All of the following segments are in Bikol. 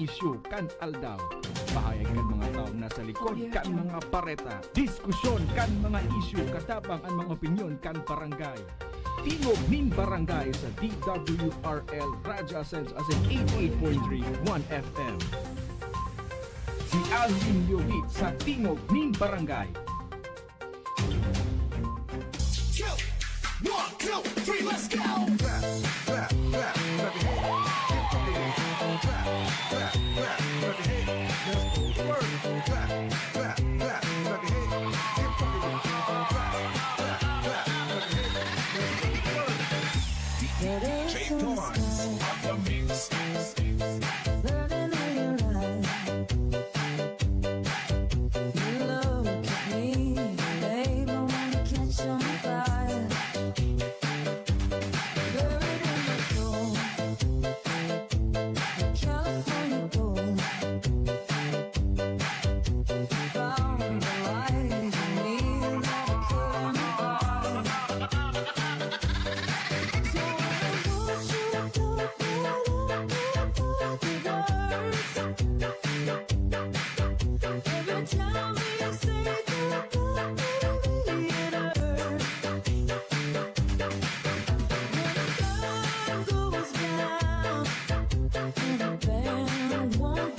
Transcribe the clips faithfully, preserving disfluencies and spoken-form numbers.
isyu kan aldaw. Pahayag kan mga tawo na sa likod kan mga bareta. Diskusyon kan mga isyu, katabang an mga opinyon kan barangay. Tingog nin Barangay sa D W R L Radyo Ascenso asin eighty-eight point three One F M. Si Alvin Yodit sa Tingog nin Barangay. One, two, three, let's go! Clap, clap, clap, clap your hands. Keep fucking with it. Clap, clap, clap, clap your hands. Let's go to work. Clap, clap, clap, clap your hands. Keep fucking with it. Clap, clap, clap, clap your hands. Let's go to work. D J Thorns on the mix. Burning in your eyes. You look at me, babe, I wanna catch on fire. Buried in my soul, a California gold. Found the light in me that I couldn't find. So I want you to come right up with the words. Every time we say goodbye, baby, it hurts. When the sun goes down and the band won't play,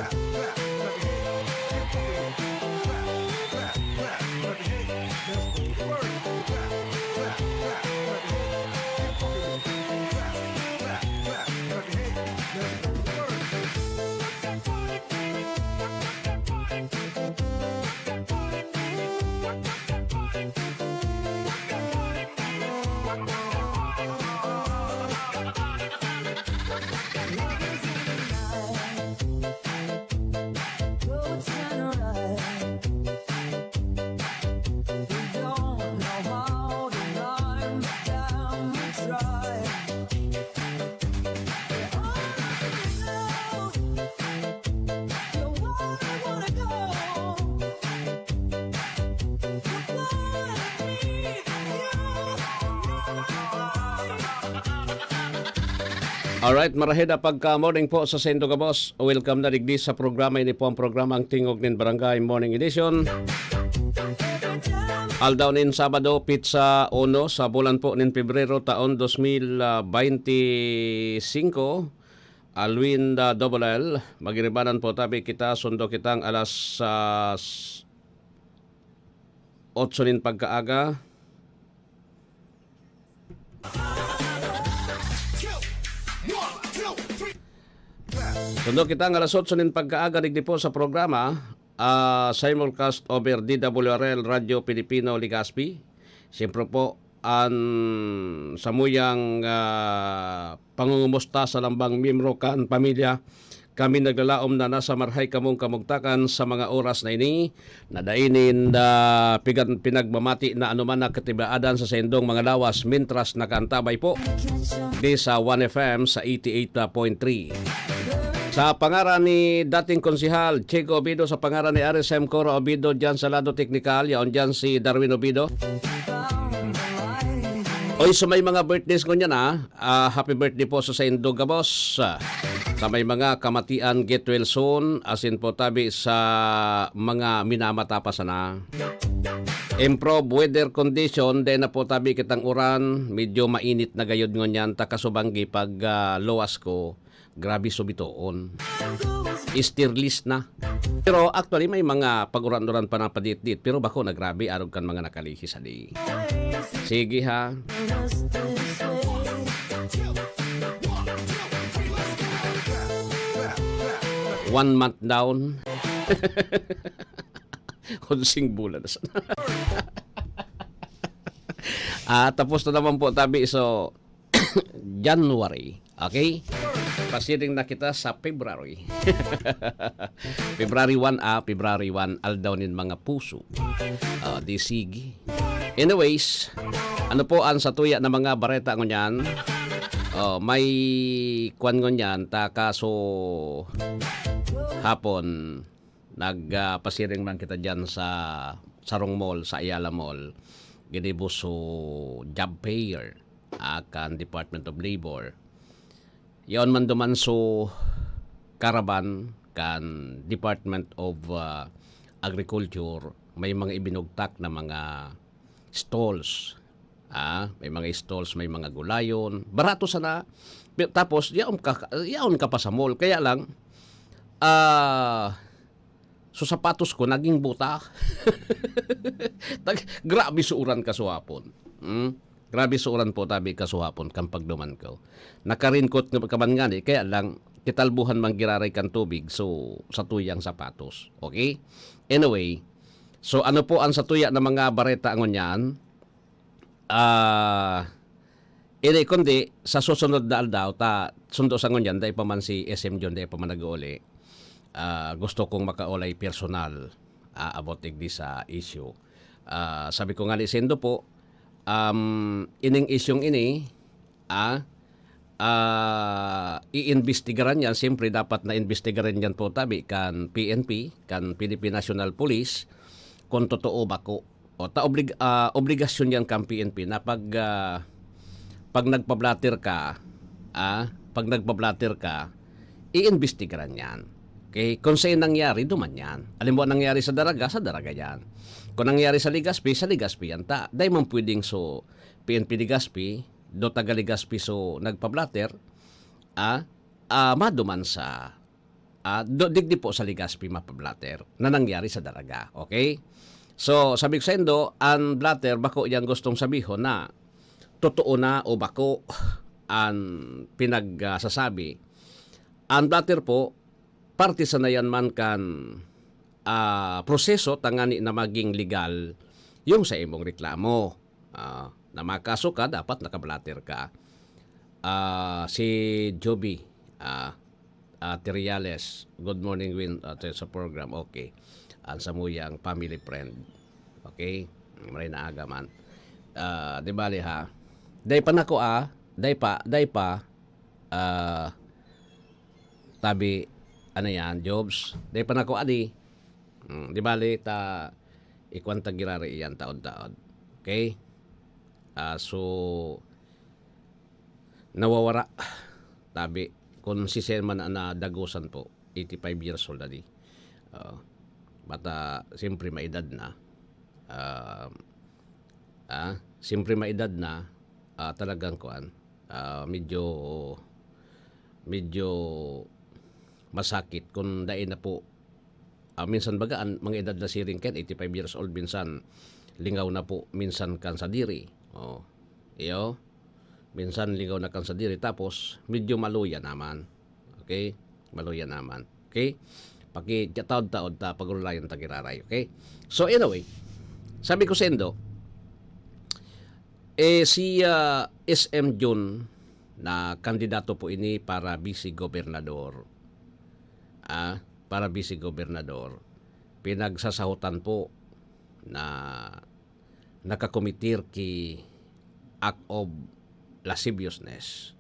I'll always remember us this way. Alright, maraheda pagka morning po sa saindo gabos. Welcome na digdi sa programa. Ini po ang programang Tingog nin Barangay Morning Edition. Aldaw nin Sabado, pitsa uno sa bulan po nin Pebrero, taon dos mil baynte singko. Alwin, ah, Double L, magiribanan po tabi kita, sundo kitang alas, ah, s-, otso nin pagkaaga. Sundo kita ang alas otso nin pagkaaga, digdi po sa programa, ah, simulcast over D W R L Radyo Pilipino Legazpi. Siyempre po, an samuyang, ah, pangungumusta sa lambang miyembro kan pamilya. Kami naglalaom na nasa marhay kamong kamugtakan sa mga oras na ini, na dai ninda pigan-, pinagmamati na anoman na katibaadan sa saindong mga lawas, mintras nakaantabay po di sa One F M sa eighty-eight point three. Sa pangaran ni dating Konsehal Chico Obido, sa pangaran ni R S M Cora Obido, diyan sa lado teknikal, yaon diyan si Darwin Obido. Oy, sa may mga birthdays ngunyan, ah, ah, happy birthday po sa saindo gabos. Ah, sa may mga kamatian, get well soon, asin po tabi sa mga minamata pa sana. Improve weather condition, dai na po tabi kitang uran, medyo mainit na gayod ngunyan, ta kasubanggi pag, ah, luwas ko, grabe subitoon. Stirless na. Pero actually, may mga pag-uran-uran pa na padit-dit, pero bako na grabe, arog kan mga nakalihis, adi. Sige, ha. One month down. Onseng bulan na sana. Ah, tapos na naman po, tabi. So, January. Okay? Pasiring na kita sa February. February one, ah, February one, aldaw nin mga puso. Ah, di sige. Anyways, ano po ang satuya na mga bareta ngunyan? Oh, may kwan ngunyan, ta kaso hapon, nag, ah, pasiring man kita diyan sa sarong mall, sa Ayala Mall, ginibo so job fair, ah, kan Department of Labor. Yaon man duman so caravan kan Department of, ah, Agriculture, may mga ibinugtak na mga stalls. Ah, may mga stalls, may mga gulayon. Barato sana. Pi-, tapos, yaon ka, yaon ka pa sa mall. Kaya lang, ah, so sapatos ko naging buta. Tag-, grabe so uran kasuhapon. Hmm? Grabe so uran po tabi kasuhapon kan pagduman ko. Naka-raincoat nga ka man ngani, kaya lang, kitalbuhan man giraray kan tubig, so, sa tuyang sapatos. Okay? Anyway, so ano po ang satuya na mga bareta ngunyan? Ah, ini kundi sa susunod na aldaw ta sundo sa ngunyan, dai pa man si S M John, dai pa man nag-uuli. Ah, gusto kong makaulay personal, ah, about digdi sa issue. Ah, sabi ko nga ni Sendo po, um, ining isyung ini, ah, ah, iimbestigaran yan. Siyempre, dapat na imbestigaran yan po tabi kan P N P, kan Philippine National Police, kung totoo ba ko. O ta oblig-, ah, obligasyon yan kan P N P na pag, ah, pag nagpa-blotter ka, ah, pag nagpa-blotter ka, iimbestigaran yan. Okay? Kung saan nangyari, duman yan. Alam mo, nangyari sa Daraga, sa Daraga yan. Kung nangyari sa Legazpi, sa Legazpi yan. Ta, dai man pwedeng so, P N P Legazpi, do taga Legazpi so nagpa-blotter, ah, ah, maduman sa, ah, do, digdi po sa Legazpi mapa-blotter na nangyari sa Daraga. Okay? So, sabi ko sa indo, ang blotter bako yang gustong sabihon na totoo na o bako ang pinagsasabi. Ang blotter po, parte sana yan man kan, ah, proseso tangani na maging legal yung sa imong reklamo. Ah, na makaso ka, dapat naka-blotter ka. Ah, si Joby, ah, ah, Teriales, good morning, Win, ah, sa program. Okay. Ang samuyang family friend. Okay? Maray na aga man. Ah, di bali ha. Dai pa nako, ah. Dai pa, dai pa. Ah, tabi, ano yan, Jobs? Dai pa nako, adi. Hmm, di bali, ta, ikwan ta girari iyan taod-taod. Okay? Ah, so, nawawara. Tabi, kung si Sen man ang nadagosan po, eighty-five years old na di. Oo. Bata, siyempre, maedad na. Ah, ah, siyempre, maedad na, ah, talagang kuan, ah, medyo, medyo masakit kung dai na po. Ah, minsan baga, ang mga edad na siring kan eighty-five years old, minsan lingaw na po, minsan kan sadiri. Oh, iyo. Minsan lingaw na kan sadiri, tapos medyo maluya naman. Okay? Maluya naman. Okay? Paki-, taod-taod ta, pag-urulayan ta giraray. Okay? So, anyway, sabi ko sa indo, eh, si, ah, S M Jun na kandidato po ini para vice gobernador. Ah, para vice gobernador. Pinagsasahotan po na nakakomitir ki act of lasciviousness.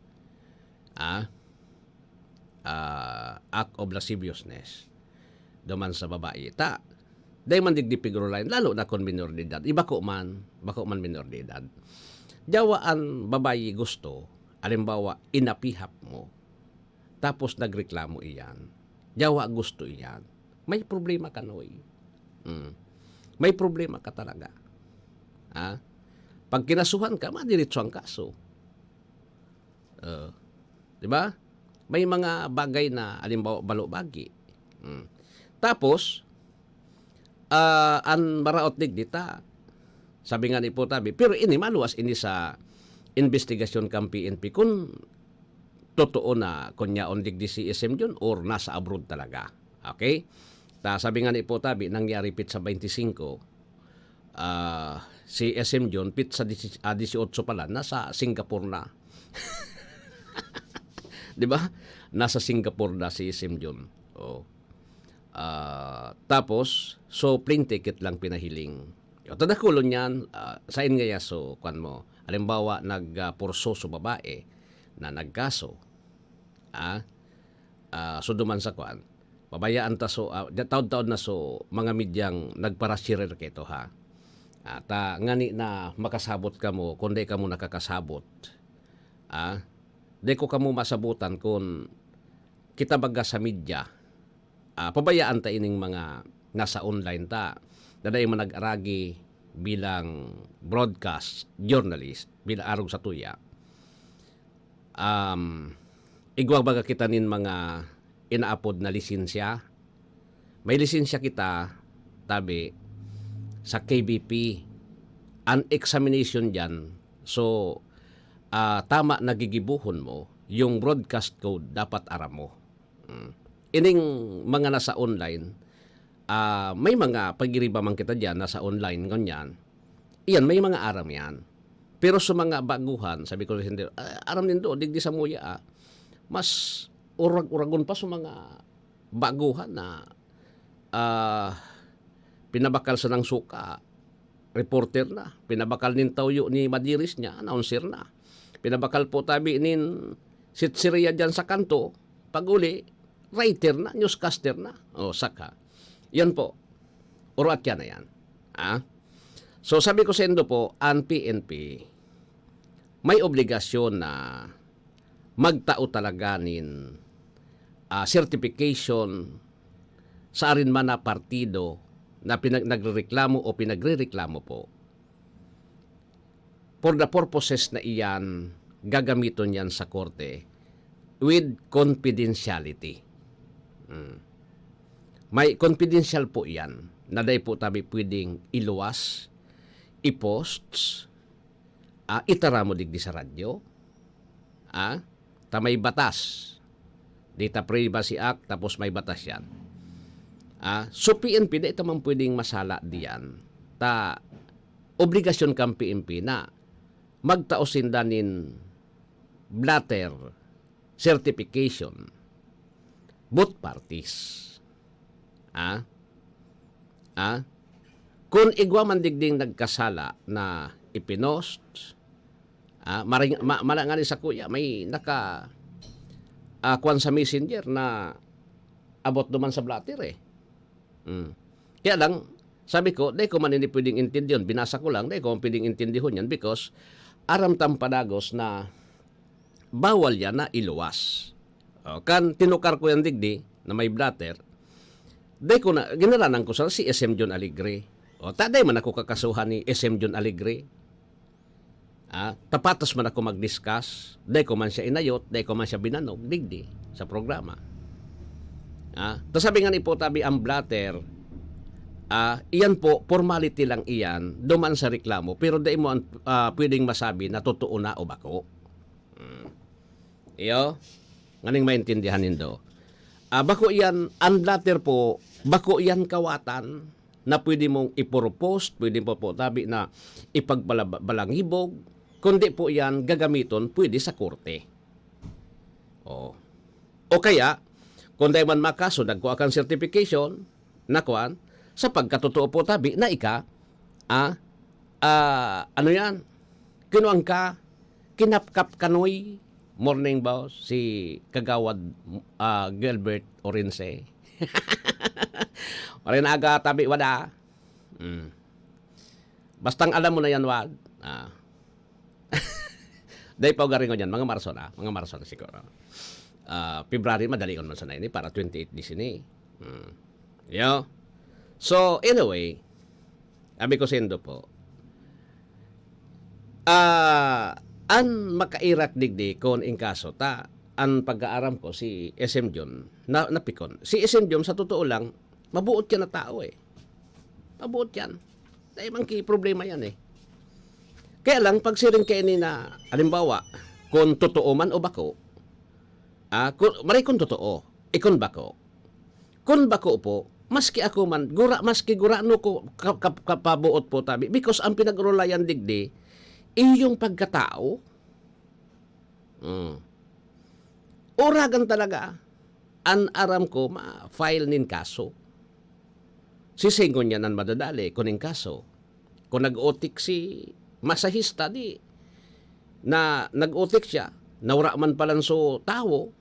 Ah, ah, act of lasciviousness. Duman sa babae. Ta, dai man digdi pigurulayan, lalo na kung minor de edad. Iba ko man, bako man minor de edad. Yawa an babayi gusto, halimbawa, inapihap mo, tapos nagreklamo iyan. Yawa gusto iyan. May problema ka, Noy. Mm. May problema ka talaga. Ha? Pag kinasuhan ka, madiretso ang kaso. Oh. Di ba? May mga bagay na, halimbawa, balo-bagi. Mm. Tapos, ah, an maraot digdi ta, sabi nga ni Putabi, pero ini maluwas ini sa investigasyon kan P N P kun totoo na kun yaon digdi si S M Jun or nasa abroad talaga. Okay? Ta, sabi nga ni Putabi, nangyari petsa twenty-five, ah, si S M Jun, petsa disi-, ah, dieciocho pala, nasa Singapore na. Di ba? Nasa Singapore na si S M Jun. Oh. Ah, tapos, so, plane ticket lang pinahiling. O, tadakulon yan, ah, sain ngaya, so, kwan mo. Halimbawa, nag, ah, porso so babae na nagkaso. Ah, ah, so, duman sa kwan. Pabayaan ta, so, ah, da-, taod-taod na, so, mga medyang nagparasirer kaito, ha. Ata ngani na makasabot kamo, kun dai kamo nakakasabot, ah, dai ko kamo masabotan kun kita baga sa media, ah, pabayaan ta ining mga nasa online ta, na dai man nag-aragi bilang broadcast journalist, bilang arog sa tuya. Um, igwa baga kita nin mga inaapod na lisensya. May lisensya kita, tabi, sa K B P. An examination diyan, so, ah, tama na gigibohon mo, yung broadcast code dapat aram mo. Mm. Ining mga nasa online, ah, may mga pagiriba man kita diyan, nasa online, ngunyan. Iyan, may mga aram yan. Pero sa mga baguhan, sabi ko, "Hindi, ah, aram nindo, digdi sa muya, ah, mas urag-uragon pa sa mga baguhan na, ah, pinabakal sa nang suka, reporter na. Pinabakal nin tawyo ni madiris niya, announcer na. Pinabakal po tabi nin sitsiriya dyan sa kanto, pag-uli, writer na, newscaster na." O, saka. Yan po. Uruat yan na yan. Ah? So, sabi ko sa indo po, an P N P, may obligasyon na magtao talaga nin, ah, certification sa arin man na partido na pinag-, nagrereklamo o pinagrereklamo po. For the purposes na iyan, gagamiton yan sa korte with confidentiality. Mm. May confidential po iyan na dai po tabi pwedeng iluwas, i-post, ah, itaramo digdi sa radyo. Ah, ta may batas. Data Privacy Act, tapos may batas yan. Ah, so P N P, dai ta man pwedeng masala diyan. Ta, obligasyon kan P N P na magtao sinda nin blotter certification, both parties. Ah? Ah? Kun igwa man digding nagkasala na ipinost, ah, maring-, ma-, mala ngani sakuya, may naka, ah, kwan sa messenger na abot duman sa blotter, eh. Hmm. Kaya lang, sabi ko, dai ko man ini pwedeng intindihon, binasa ko lang, dai ko man pwedeng intindihon yan because aram tang padagos na bawal yan na iluwas. O, kan tinukar ko yan digdi, na may blotter, dai ko na, ginaranan ko sa si S M John Alegre. O, ta, dai man ako kakasuhan ni S M John Alegre. Ah, ta patas man ako mag-discuss. Dai ko man siya inayot, dai ko man siya binanog, digdi, sa programa. Ah, ta sabi nga ni po tabi ang blotter, ah, iyan po, formality lang iyan, duman sa reklamo, pero dai mo an-, ah, pwedeng masabi na totoo na o bako. Hmm. Iyo, nganing maintindihan nindo. Ah, bako iyan, ang blotter po, bako iyan kawatan na pwede mong ipropose, pwede po, po tabi na ipagbalangibog, kundi po iyan gagamiton pwede sa korte. Oh. O kaya, kung dai man makaso, nagkuha kang certification, na kwan, sa pagkatotoo po tabi na ika, ah, ah, ano yan? Kinuan ka, kinapkap kanoy. Morning, boss. Si Kagawad, ah, Gilbert Orense. Maray na aga, tabi, wada. Mm. Bastang alam mo na yan, wad. Ah. Dai pa ugaringon yan. Mga Marso na. Mga Marso na siguro. Ah, February, madalion man sana ini para twenty-eight days ini. Hmm. Yo. So, anyway, abi ko sindo po, ah, an makairak digdi kon in kaso ta, an pag-aaram ko si S M John, na, napikon. Si S M John, sa totoo lang, mabuot yan na tao eh. Mabuot yan. Dai man ki problema yan eh. Kaya lang, pag siring kaini na, halimbawa, kung totoo man o bako, ah, kung, maray kung totoo, ikon bako. Kung bako po, maski ako man, gura, maski gurano ko ka-, ka-, kapabuot po tabi, because ang pinag-urulayan digdi, iyong pagkatao. Mm. Uragan talaga, an aram ko, ma-file nin kaso. Sisingon niya nan madadali, kuning kaso. Kung nag-utik si masahista, di na nag-utik siya, nawara man palan so tawo,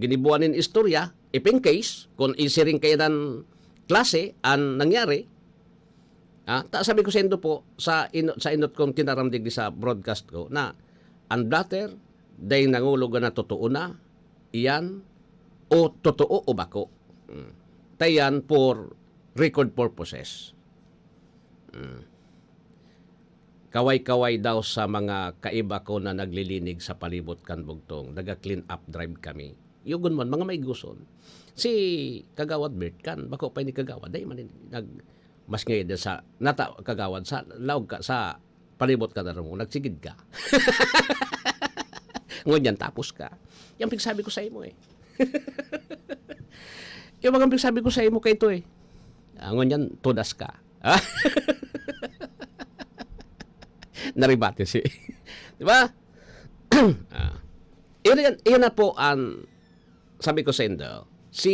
ginibuan nin istorya, ipin case, kung isiring kainan klase an nangyari, Ah, ta sabi ko saindo po, sa ino sa inot kong tinaram digdi sa broadcast ko, na an blotter, dai nangulugan na totoo na iyan o totoo o bako. Hmm. Ta iyan for record purposes. Hmm. Kaway-kaway daw sa mga kaiba ko na naglilinig sa palibot kan bugtong, naga-clean up drive kami. Yugon man, mga maigoson. Si Kagawad Bert kan, bako pa ini Kagawad, dai man ini nag-, mas ngayon sa, nata-, Kagawad, sa laog ka, sa palibot ka na rin mo, nagsigid ka. Ngunyan, tapos ka. Yan pigsabi ko sa imo eh. Yung mga pigsabi ko sa imo kay ito eh. Ah, ngunyan, tudas ka. Ah? Naribati si, di ba? Ah. Yun, yan, yun na po ang sabi ko sa indo. Si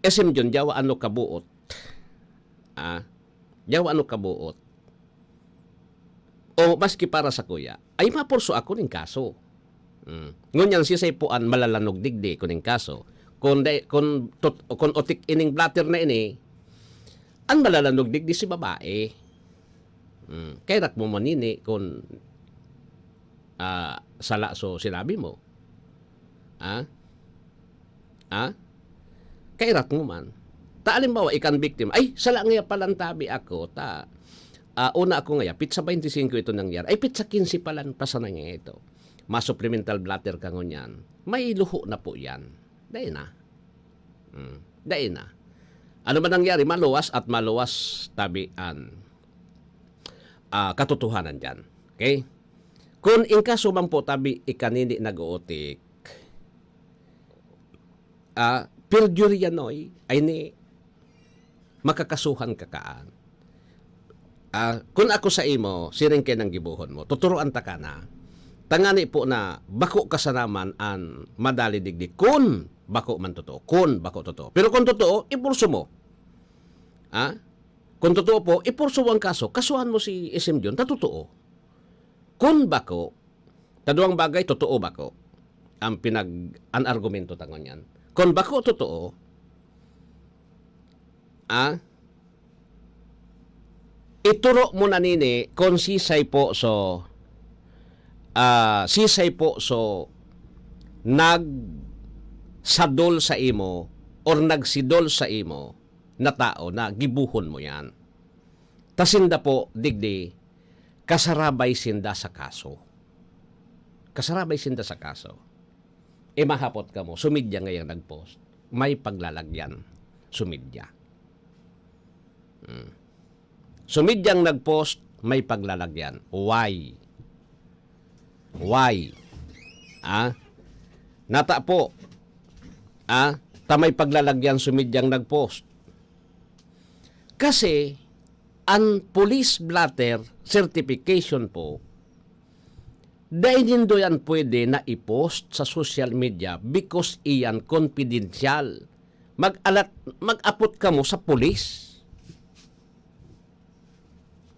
S M John, yawa ano kabuot. Ah, yawa ano kabuot. O maski para sa kuya, ay mapurso ako ning kaso. Mm. Ngunyan, sisay po an malalanog digdi kuning kaso. Kun dai, kun tot-, kun otik ining blotter na ini, an malalanog digdi si babae. Mm. Kay rak mo manini kun, ah, sala so sinabi mo. Ah? Ah? Kairat mo man. Ta alimbawa, ikan biktima, "Ay, sala ngaya palan tabi ako, ta, ah, una ako ngaya, pitsa baynte singko ito nangyari. Ay, pitsa kinse palan pa sana ngaya ito." Ma-supplemental blotter ka ngunyan. May luho na po yan. Dai na. Hmm. Dai na. Ano man nangyari, maluwas at maluwas tabi an, ah, katotohanan diyan. Okay? Kun in kaso man po tabi ikanini nag-ootik, ah, perjury yan, oy. Ay ni, makakasuhan ka kaan. Ah, kun ako sa imo, siring kay nang gibohon mo, tuturoan ta ka na. Tangani po na bako ka sana man an madali digdi. Kun bako man totoo. Kun bako totoo. Pero kun totoo, ipurso mo. Ah? Kun totoo po, ipurso mo ang kaso. Kasuhan mo si S M John, ta totoo. Kun bako, ta duwang bagay, totoo bako. Ang pinag-, an argumento ta ngunyan. Kun bako totoo, ah, ituro mo na nini kun sisay po so, ah, sisay po so nagsadol sa imo or nagsidol sa imo na tao na gibohon mo yan. Ta sinda po, digdi, kasarabay sinda sa kaso. Kasarabay sinda sa kaso. E mahapot kamo, sumidya ngayang nag-post. May paglalagyan, sumidya. Hmm. Sumidyang nag-post, may paglalagyan. Why? Why? Ah? Nata po. Ah? Ta may paglalagyan sumidyang nag-post. Kasi, an police blotter certification po, dai nindo yan pwede na i-post sa social media because iyan confidential. Mag-alat, mag-apot kamo sa pulis.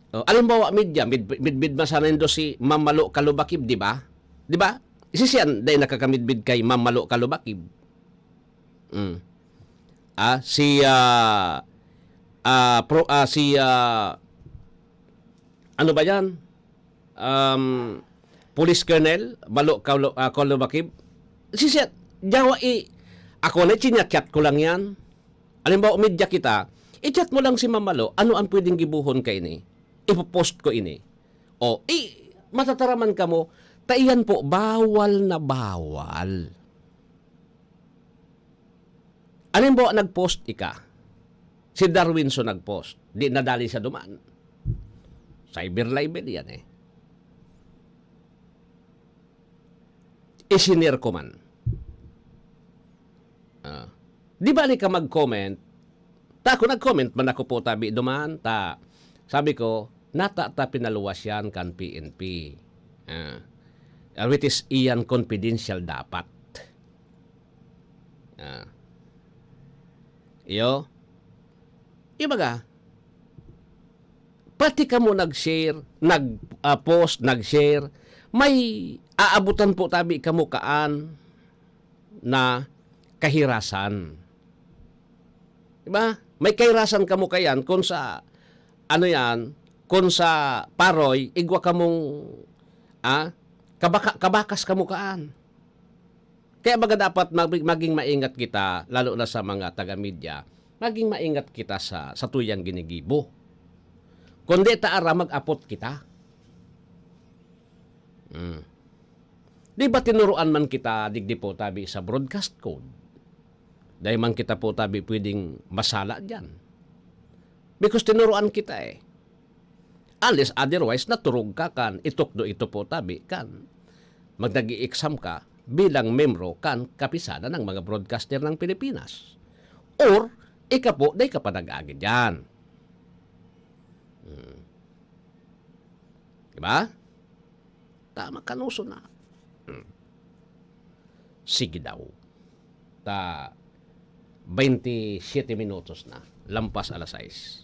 O, alimbawa, media, mid-, midbid man sana nindo si Ma'am Malo Kalubakib, di ba? Di ba? Si siyan, dai nakakamidbid kay Ma'am Malo Kalubakib. Mm. Ah, si, ah, ah, pro, ah, si, ah, ano ba yan? Um, Police Colonel, Malo Kalu-, ah, Kalubakib. Si siya, yawa i, ako na, chinyachat ko lang yan. Alimbawa, media kita, i-chat mo lang si Ma'am Malo, ano ang pwedeng gibohon ka ini? Ipopost ko ini. O, i, matataraman kamo, ta iyan po, bawal na bawal. Alimbawa, nag-post ika. Si Darwinson nag-post. Di nadali sa duman. Cyber libel yan eh. Isinir ko man. Ah. Di bali ka mag-comment. Ta ako nag-comment man ako po tabi duman. Ta, sabi ko, nata ta pinaluwas yan kan P N P. Ah. Ah, which is iyan confidential dapat. Ah. Iyo. Ibaga, pati kamo nag-share, nag, ah, post, nag-share, may aabutan po tabi kamo kaan na kahirasan. Di ba? May kairasan kamo kayan kun sa, ano yan, kun sa paroy, igwa kamong, ah, kabaka-, kabakas kamo kaan. Kaya baga dapat mag-, maging maingat kita, lalo na sa mga taga-media, maging maingat kita sa, sa tuyang ginigibo. Kundi ta aram, mag-apot kita. Hmm. Di ba tinuruan man kita digdi po tabi sa broadcast code? Dai man kita po tabi pwedeng masala diyan. Because tinuruan kita eh. Unless otherwise, naturog ka kan itukdo ito po tabi kan magnag-i-exam ka bilang membro kan Kapisanan ng mga Broadcaster ng Pilipinas. Or, ika po, dai ka pa nag-agi diyan. Hmm. Di ba? Tama, kanoso na. Hmm. Sige daw. Ta, baynte siyete minutos na. Lampas alas sais.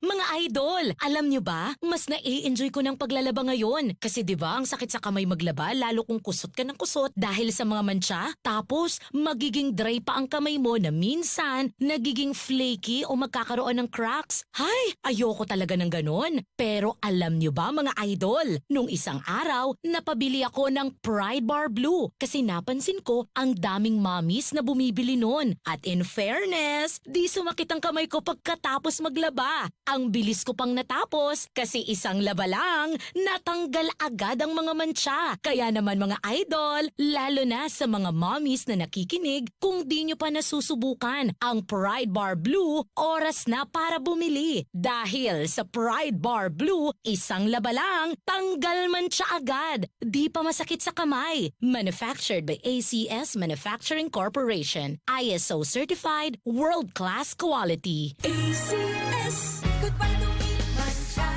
Mga idol, alam nyo ba? Mas nai-enjoy ko ng paglalaba ngayon. Kasi 'di ba, ang sakit sa kamay maglaba, lalo kung kusot ka ng kusot dahil sa mga mantsa. Tapos, magiging dry pa ang kamay mo na minsan nagiging flaky o magkakaroon ng cracks. Hay, ayoko talaga ng ganon. Pero alam nyo ba, mga idol, nung isang araw, napabili ako ng Pride Bar Blue kasi napansin ko ang daming mommies na bumibili nun. At in fairness, di sumakit ang kamay ko pagkatapos maglaba. Ang bilis ko pang natapos kasi isang laba lang, natanggal agad ang mga mantsa. Kaya naman, mga idol, lalo na sa mga mommies na nakikinig, kung di nyo pa nasusubukan ang Pride Bar Blue, oras na para bumili. Dahil sa Pride Bar Blue, isang laba lang, tanggal mantsa agad. Di pa masakit sa kamay. Manufactured by A C S Manufacturing Corporation. I S O certified, world-class quality. A C S. Goodbye to me, mantsa.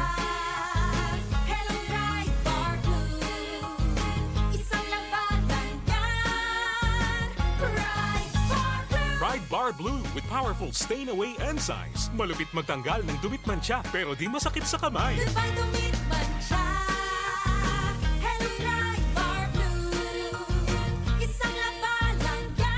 Hello, Pride Bar Blue. Isang laba lang yan. Pride Bar Blue. Pride Bar Blue with powerful stain away enzymes. Malupit magtanggal ng dumi at mantsa, pero di masakit sa kamay. Goodbye to me, mantsa. Hello, Pride Bar Blue. Isang laba lang yan.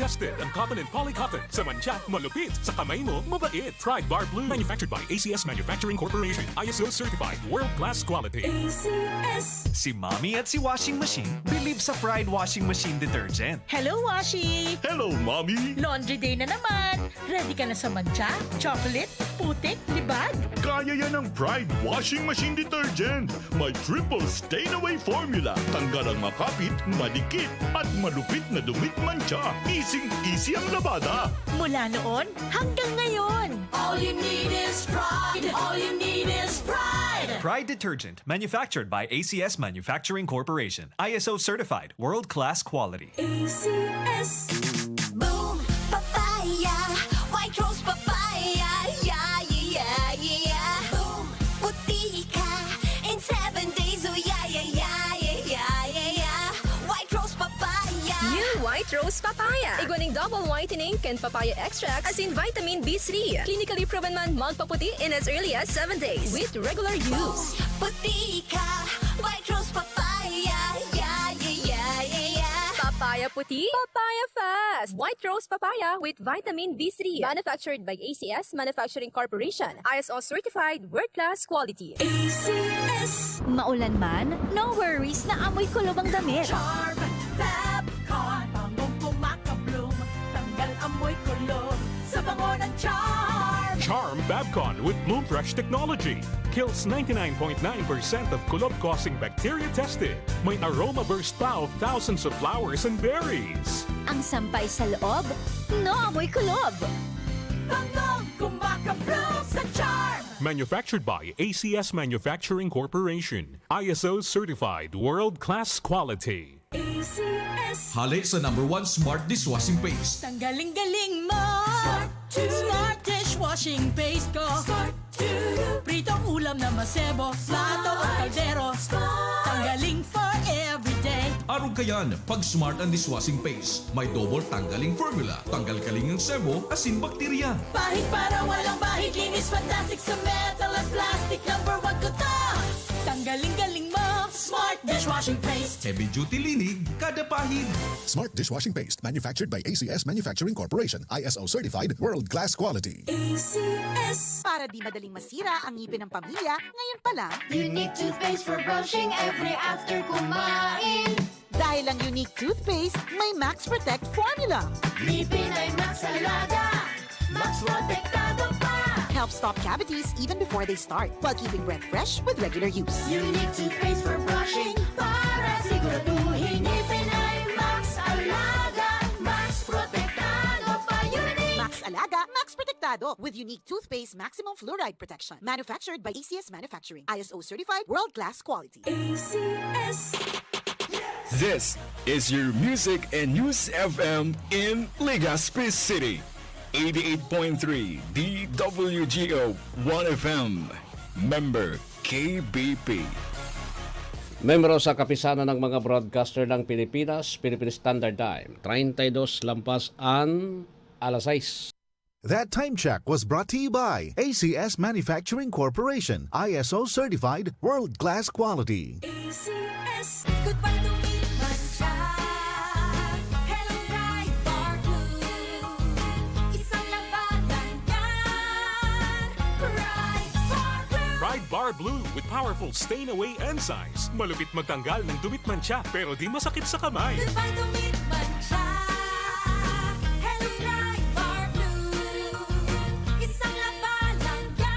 Tested ang cotton and polycotton. Sa mantsa, malupit. Sa kamay mo, mabait. Pride Bar Blue. Manufactured by A C S Manufacturing Corporation. I S O certified. World class quality. A C S. Si Mommy at si Washing Machine believe sa Pride Washing Machine Detergent. Hello, Washi! Hello, Mommy! Laundry day na naman! Ready ka na sa mantsa, chocolate, putik, libag? Kaya yan ng Pride Washing Machine Detergent. May triple stain away formula. Tanggal ang makapit, madikit, at malupit na dumi at mantsa. Easing-easy ang labada. Mula noon hanggang ngayon. All you need is Pride. All you need is Pride. Pride Detergent, manufactured by A C S Manufacturing Corporation. I S O certified, world-class quality. A C S. Boom Papaya, White Rose Papaya, yeah, yeah, yeah, yeah. Boom, puti ka in seven days, oh yeah, yeah, yeah, yeah, yeah, yeah, yeah. White Rose Papaya. New White Rose Papaya. Igwa ning double whitening kan papaya extract asin vitamin B three. Clinically proven man magpaputi in as early as seven days with regular use. Boom, puti ka, White Rose Papaya, yeah, yeah, yeah, yeah, yeah. Papaya puti, papaya fast. White Rose Papaya with vitamin B three. Manufactured by A C S Manufacturing Corporation. I S O certified, world class quality. A C S. Maulan man, no worries na amoy kulob ang damit. Charm Fab Con, bangong kumaka-bloom, tanggal amoy kulob sa bango ng Charm. Charm Fabcon with Bloom Fresh technology kills ninety-nine point nine percent of kulob-causing bacteria tested. May aroma burst pa of thousands of flowers and berries. Ang sampay sa loob, no amoy kulob. Bangong kumaka-bloom sa Charm. Manufactured by A C S Manufacturing Corporation. I S O certified world-class quality. A C S. Hale sa number one smart dishwashing paste. Tanggaling galing mo. Smart two. Smart dishwashing paste ko. Smart two. Pritong ulam na masebo, plato o kaldero. Smart. Tanggaling for everyday. Arog kayan, pag Smart ang dishwashing paste, may double tanggaling formula. Tanggal galing ang sebo, asin bakterya. Pahid para walang bahid, linis fantastic sa metal at plastic. Number one ko to. Tanggaling galing mo. Smart dishwashing Toothpaste. Heavy duty linig kada pahid. Smart dishwashing paste, manufactured by A C S Manufacturing Corporation, I S O certified, world class quality. A C S. Para di madaling masira ang ngipin ng pamilya, ngayon pa lang. Unique toothpaste for brushing every after kumain. Dahil ang Unique toothpaste may Max Protect formula. Ngipin ay Max Alaga, Max Protektado pa. Helps stop cavities even before they start, while keeping breath fresh with regular use. Unique toothpaste for brushing para siguraduhin ngipin ay Max Alaga, Max Protektado pa. Unique. Max Alaga, Max Protektado with Unique toothpaste maximum fluoride protection. Manufactured by A C S Manufacturing. I S O certified, world class quality. A C S. This is your Music and News F M in Legazpi City. Eighty-eight point three D W G O One F M. Member K B P. Membro sa Kapisanan ng mga Broadcaster ng Pilipinas, Philippine Standard Time, treinta y dos lampas an alas sais. That time check was brought to you by A C S Manufacturing Corporation, I S O certified, world class quality. A C S. Goodbye to meat mancha. Hello, Pride Bar Blue. Isang labanan yan. Pride Bar Blue. Pride Bar Blue with powerful stain away enzymes. Malupit magtanggal ng dumi at mancha, pero di masakit sa kamay. Goodbye to meat mancha. Hello, Pride Bar Blue. Isang labanan yan.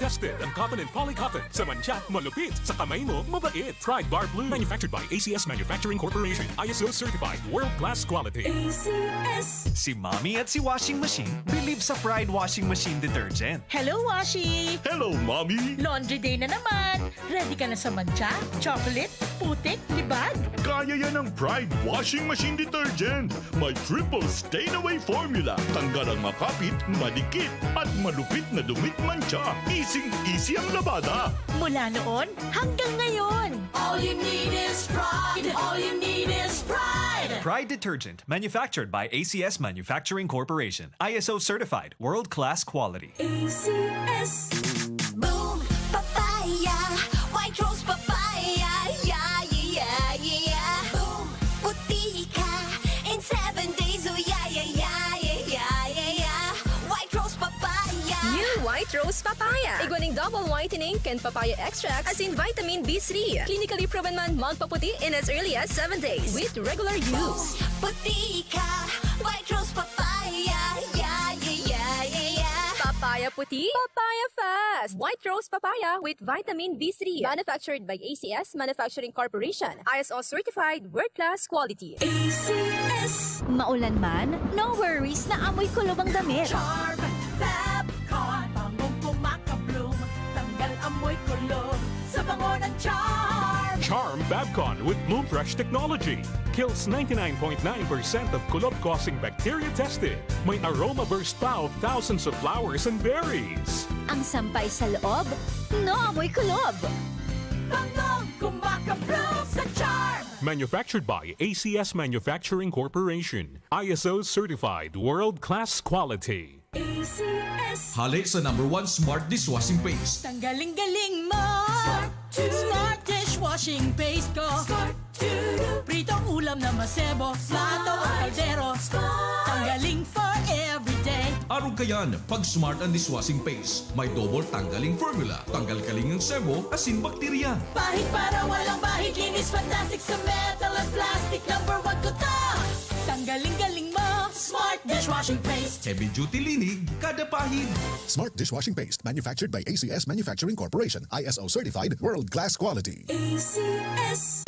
Tested ang cotton and poly cotton. Sa mancha, malupit. Sa kamay mo, mabait. Pride Bar Blue. Manufactured by A C S Manufacturing Corporation. I S O certified. World class quality. A C S. Si Mommy at si Washing Machine believe sa Pride Washing Machine Detergent. Hello, Washi! Hello, Mommy! Laundry day na naman! Ready ka na sa mancha, chocolate, putik, libag? Kaya yan ng Pride Washing Machine Detergent. May triple stain away formula. Tanggal ang makapit, madikit, at malupit na dumi at mancha. Easing-easy ang labada. Mula noon hanggang ngayon. All you need is Pride. All you need is Pride. Pride Detergent, manufactured by A C S Manufacturing Corporation. I S O certified, world-class quality. A C S. Boom Papaya, White Rose Papaya, yeah, yeah, yeah, yeah. Boom, puti ka in seven days, oh yeah, yeah, yeah, yeah, yeah, yeah, yeah. White Rose Papaya. New White Rose Papaya. Igwa nin double whitening kan papaya extract asin vitamin B three. Clinically proven man magpaputi in as early as seven days with regular use. Boom, puti ka, White Rose Papaya, yeah, yeah, yeah, yeah, yeah. Papaya puti, papaya fast. White Rose Papaya with vitamin B three. Manufactured by A C S Manufacturing Corporation. I S O certified, world-class quality. A C S. Maulan man, no worries na amoy kulob ang damit. Charm Fab Con. Bangong kumakabloom, tanggal amoy kulob sa bango ng Charm. Charm Fab Con with Bloom Fresh technology kills ninety-nine point nine percent of kulob-causing bacteria tested. May aroma burst pa of thousands of flowers and berries. Ang sampay sa loob, no amoy kulob. Bangong kumakabloom sa Charm. Manufactured by A C S Manufacturing Corporation. I S O certified, world-class quality. A C S. Hale sa number one smart dishwashing paste. Tanggaling-galing mo. Smart to. Smart dishwashing paste ko. Smart to. Pritong ulam na masebo. Plato o kaldero. Smart. Tanggaling for everyday. Arog kayan, pag smart ang dishwashing paste. May double tanggaling formula. Tanggal kaling ang sebo, asin bakterya. Pahid para walang bahid. Linis fantastic sa metal at plastic. Number one ko to. Tanggaling-galing mo. Smart dishwashing paste. Heavy duty linig kada pahid. Smart dishwashing paste, manufactured by A C S Manufacturing Corporation, I S O certified, world class quality. A C S.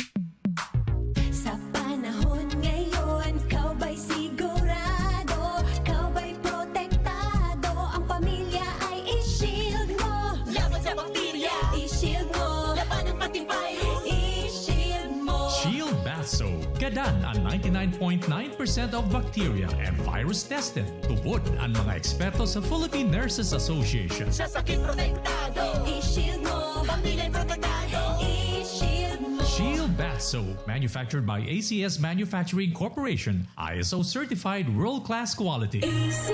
Sa panahon ngayon, ikaw ba'y sigurado? Ikaw ba'y protektado? Ang pamilya ay i-shield mo. Laban sa bakterya, i-shield mo. Labanan pati virus, i-shield mo. Shield Bath Soap. Gadan an ninety-nine point nine percent of bacteria and virus tested. Tubod an mga eksperto sa Philippine Nurses Association. Sa sakit protektado, i-shield mo. Pamilya protektado, i-shield mo. Shield Bath Soap, manufactured by A C S Manufacturing Corporation, I S O certified, world-class quality. A C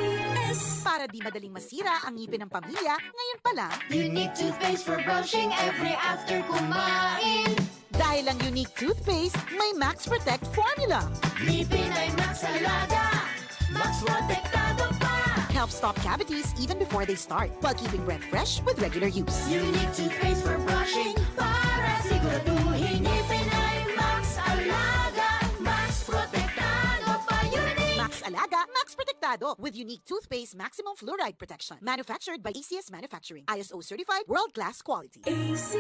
S. Para di madaling masira ang ngipin ng pamilya, ngayon pa lang. Unique toothpaste for brushing every after kumain. Dahil ang Unique Toothpaste may Max Protect Formula. Ngipin ay Max Alaga, Max Protektado pa. Help stop cavities even before they start, while keeping breath fresh with regular use. Unique Toothpaste for brushing, para siguraduhin ngipin ay Max Alaga, Max Protektado pa. Unique! Max Alaga, Max Protektado, with Unique Toothpaste Maximum Fluoride Protection. Manufactured by A C S Manufacturing. I S O certified, world-class quality. A C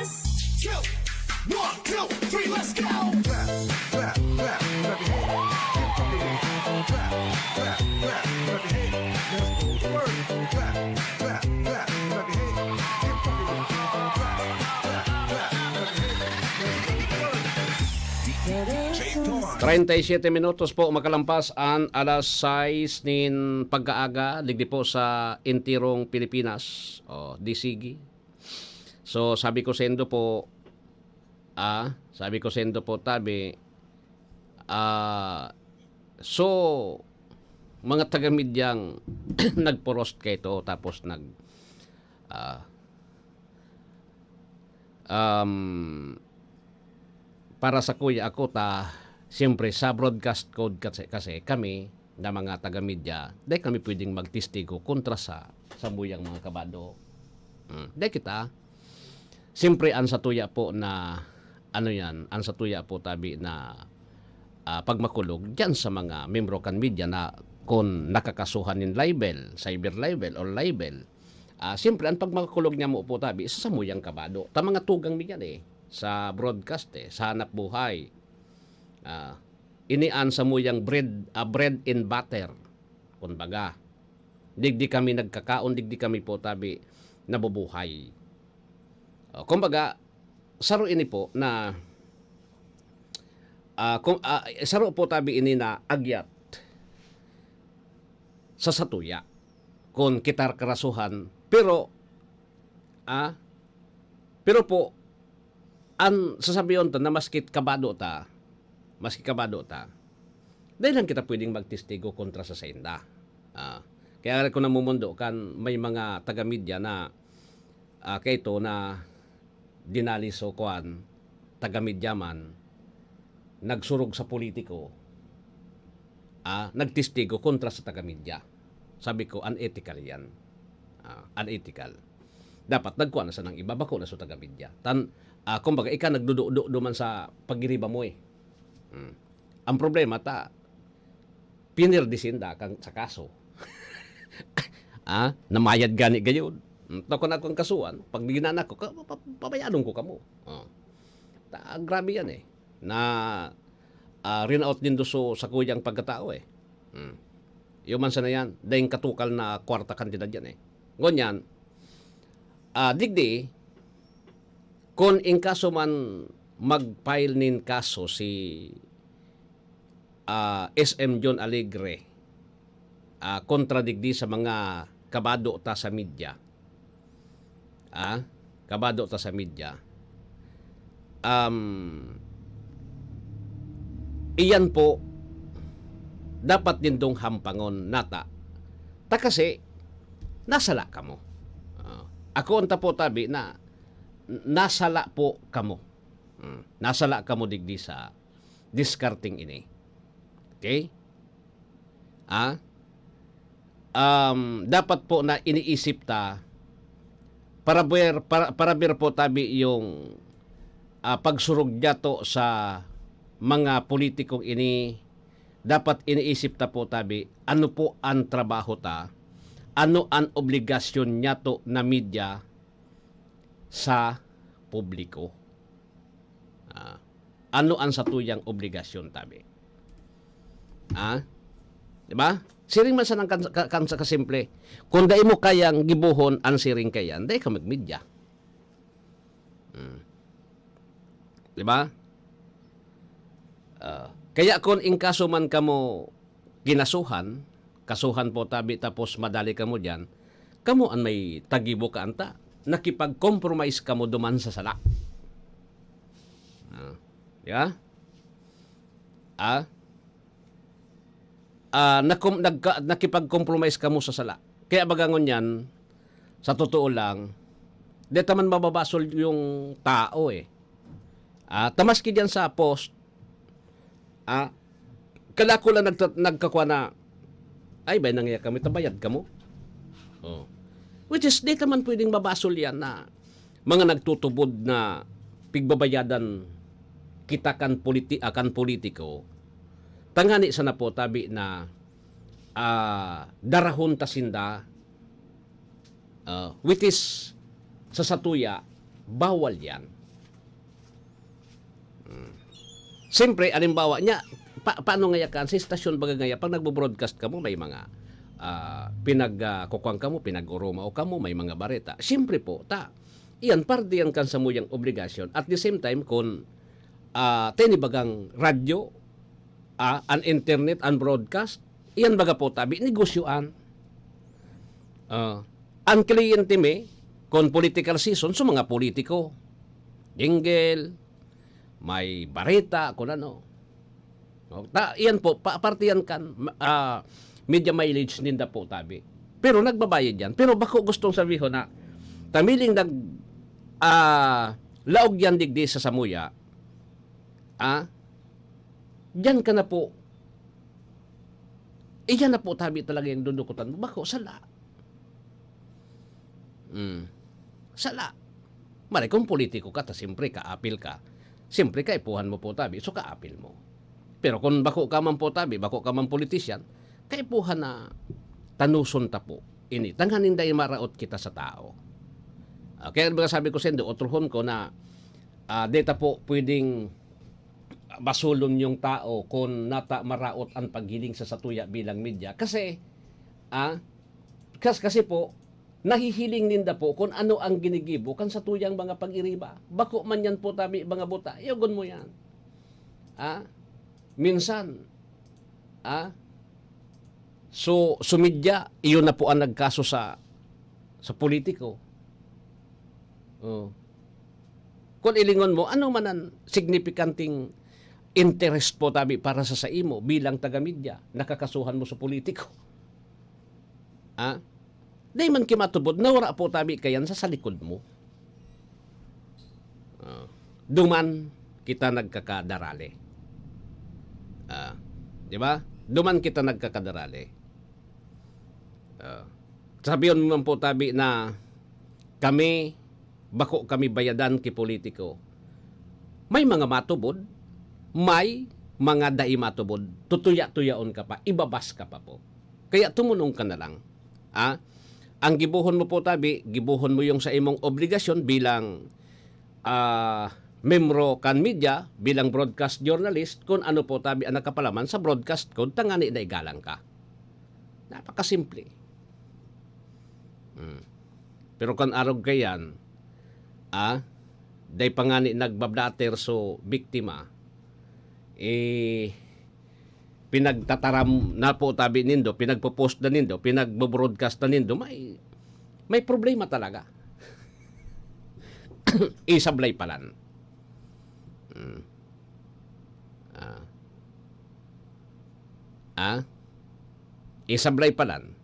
S. Yo! One, two, three, let's go! Clap, clap, clap, clap your hands. Keep clapping. Clap, clap, clap, clap your hands. Let's go to work. Clap, clap, clap, clap your hands. Keep clapping. Clap, clap, clap, clap your hands. Let's go to work. D J Tom. Treinta y siete minutos po makalampas an alas sais nin pagkaaga, digdi po sa entirong Pilipinas. O, di sige. So, sabi ko sendo po, ah, sabi ko sendo po, tabi, ah, so, mga taga-medyang nagpo-roast kaito, tapos nag, ah, um, para sa kuya ako ta, siyempre, sa broadcast code kasi, kasi kami na mga taga-media, dai kami pwedeng magtestigo kontra sa samuyang mga kabado. Hmm, dai kita. Siyempre, ang satuya po na, ano yan, ang satuya po tabi na, ah, pagmakulog diyan sa mga membro kan media na kun nakakasuhan nin libel, cyber libel or libel, ah, siyempre, ang pagmakulog niya mo po tabi sa samuyang kabado. Ta mga tugang mi yan eh, sa broadcast eh, sa hanap buhay. Ah, ini an samuyang bread, ah, bread and butter. Kumbaga, digdi kami nagkakaon, digdi kami po tabi nabubuhay. O, kumbaga, saro ini po na, ah, kung, ah, saro po tabi ini na agyat sa satuya. Kun kita karasuhan, pero, ah, pero po, an sasabihon ta na maski kabado ta, maski kabado ta, dai lang kita pwedeng magtestigo kontra sa sainda. Ah, kaya ko namumundo kan may mga taga-media na, ah, kaito na dinali so kuan, taga-media man, nagsurog sa politiko, ah, nagtestigo kontra sa taga-media. Sabi ko, unethical yan. Ah, unethical. Dapat nagkuha na sa nang iba, bako na sa taga-media. Tan, ah, kumbaga, ika nagdududo man sa pagiriba mo eh. Hmm. Ang problema ta, pinirdi sinda kan, sa kaso. Ah, namayad gani gayod. Hmm, ta kun ako ang kasuan, pag ginan ako, ka, pa, pa, pabayadon ko kamo. Oh. Ta, grabe yan eh. Na, ah, rinaot nindo so, sa kuyang pagkatao eh. Hmm. Yung man sana yan, daing katukal na kwarta kantidad yan eh. Ngunyan, ah, digdi, kun in kaso man mag-file nin kaso si, ah, S M John Alegre, ah, kontra digdi sa mga kabado ta sa media. Ah, kabado ta sa media. Um, iyan po, dapat nindong hampangon nata. Ta kasi, nasala kamo. Ah, ako ang tapo tabi na, nasala po kamo. Hmm, nasala kamo digdi sa diskarting ini. Okay? Ah? Um, dapat po na iniisip ta, para ber, para, para ber po tabi yung, ah, pagsurog niya to sa mga politikong ini, dapat iniisip ta po tabi, ano po ang trabaho ta, ano ang obligasyon niya to na media sa publiko. Ah, ano ang satuyang obligasyon, tabi? Ah? Di ba? Siring man sanang kan, ka, kan sa kasimple. Kung dai mo kayang gibohon ang siring kayan, dai ka magmedia. Hmm. Di ba? Ah, kaya kung in kaso man kamo kinasuhan, kasuhan po tabi tapos madali kamo diyan, kamo an may tagibo ka anta. Nakipag-compromise kamo duman sa sala. Ah, di ba? Ah? Ah, nakom-, nagka-, nakipag-compromise kamo sa sala. Kaya baga ngunyan, sa totoo lang, di ta man mababasol yung tao eh. Ah, ta maski diyan sa post, ah, kada ko lang nagta-, nagkakwa na, "Ay, bay, nangya kami, tabayad kamo." Oh. Which is, di ta man pwedeng mabasol yan na mga nagtutubod na pigbabayadan kita kan politi-, ah, kan politiko. Tangani sana po tabi na, ah, darahon ta sinda, ah, which is, sa satuya, bawal yan. Hmm. Siyempre, alimbawa, nya, pa-, paano ngaya kan? Sa istasyon baga ngaya, pag nagbo-broadcast kamo, may mga, ah, pinag, ah, kukuan kamo, pinag-oromao kamo, may mga bareta. Siyempre po, ta, iyan, parte yan kan samuyang obligasyon. At the same time, kun, ah, tinibagang radyo, ah, an internet, an broadcast, iyan baga po tabi, negosyoan. Ah, an kliyente mi, kun political season, sa mga politiko, jingle, may bareta, kun ano. No? Ta, iyan po, pa, parte yan kan, ma-, ah, media mileage ninda po tabi. Pero nagbabayad yan. Pero bako gustong sabihon na, tamiling nag, ah, laog yan digdi sa samuya, ah, diyan ka na po. Iyan na po tabi talaga yung dudukutan mo. Bako, sala. Hmm. Sala. Mali, kung politiko ka, ta siyempre, kaapil ka. Siyempre, kaipuhan mo po tabi, so kaapil mo. Pero kung bako ka man po tabi, bako ka man politisyan, kaipuhan na tanuson ta po. Ini, tanganing dai maraot kita sa tao. Ah, kaya mga sabi ko sa indo, otrohon ko na, ah, di ta po pwedeng basulon yung tao kung nata maraot an paghiling sa satuya bilang media. Kasi, ah, kas-, kasi po, nahihiling ninda po kung ano ang ginigibo kan satuyang mga pag-iriba. Bako man yan po tabi mga buta, iyogon mo yan. Ah, minsan, ah, so, sumidya, iyon na po ang nagkaso sa, sa politiko. Oh. Kung ilingon mo, ano man ang signipikanting interest po tabi para sa saimo bilang taga-media, nakakasuhan mo sa politiko? Ah? Di man ki matubod, nawara po tabi kayan sa, sa likod mo. Ah. Duman kita nagkakadarali. Ah, di ba? Duman kita nagkakadarali. Ah, sabihan mo man po tabi na kami, bako kami bayadan ki politiko. May mga matubod, may mga dai matubod. Tutuya-tuyaon ka pa, ibabas ka pa po. Kaya tumunong ka na lang. Ah, ang gibohon mo po tabi, gibohon mo yung sa imong obligasyon bilang, ah, membro kan media, bilang broadcast journalist, kung ano po tabi ang nakapalaman sa broadcast code, tangani na igalang ka. Napakasimple. Hmm. Pero kan arog kayan, ah, dai pa ngani nagbablatter so biktima, eh, pinagtataram na po tabi nindo, pinagpo-post na nindo, pinagbo-broadcast na nindo, may, may problema talaga. Isablay palan. Hmm. Ah. Ah? Isablay palan.